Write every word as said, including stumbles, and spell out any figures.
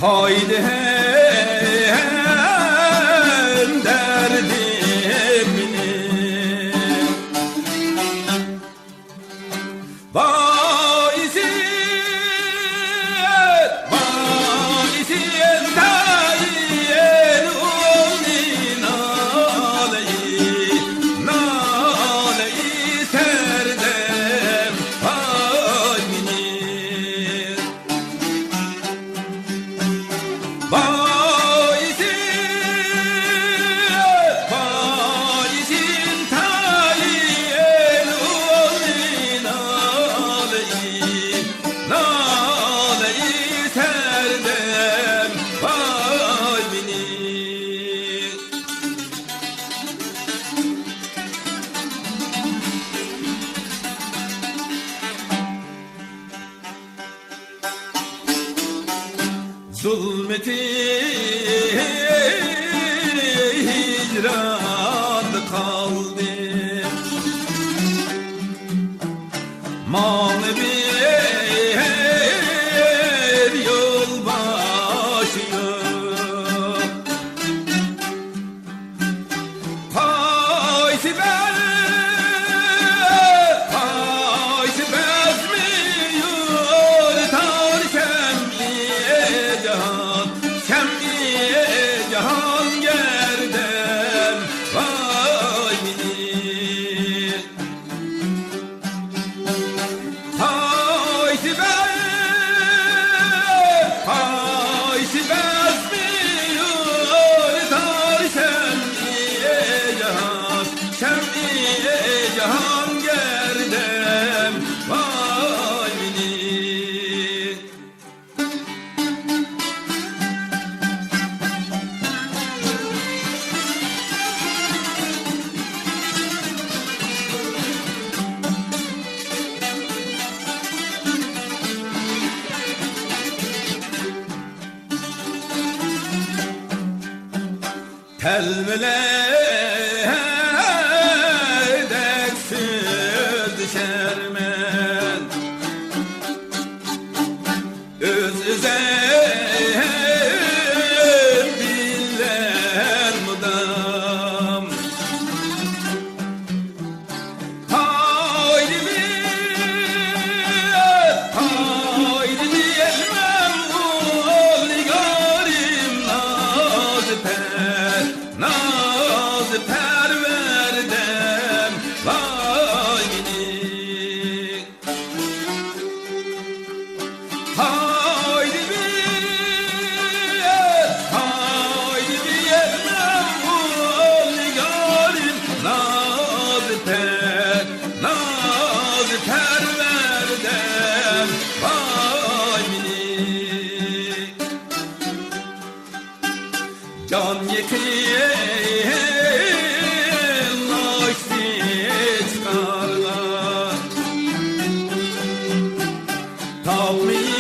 قايدى ھەم دەردىمنى. بايىسى، بايىسى ئەزدايىل ئۇلنى نالەي، نالەي سەردەم باي مېنى. بايىسى، بايىسى ئەزدايىل ئۇلنى نالەي، نالەي سەردەم باي مېنى. زۇلمىتى ھىجراندا قالدى. ماڭا بىر يولباش يوق. قايسى بەز، قايسى بەزمى يورۇتار شەمئى جاھان، شەمئى جاھانگەردەم باي مېنى. قايسى بەز، قايسى بەزمى يورۇتار شەمئى جاھان، شەمئى جاھانگەردەم باي مېنى. تەلۋىلەردەك سۆزلىشەرمەن ئۆز-ئۆزۈم بىلەن مۇدام. قايدى، قايدى دېيەلمەم ئۇ نىگارىم نازى پەر-، نازى پەرۋەردەم باي مېنى. قايدى، قايدى دېيەلمەم ئۇ نىگارىم نازى پەر-، نازى پەرۋەردەم باي مېنى. جان يېقىن ناخشىسى چىقارغان. تاپمىدىم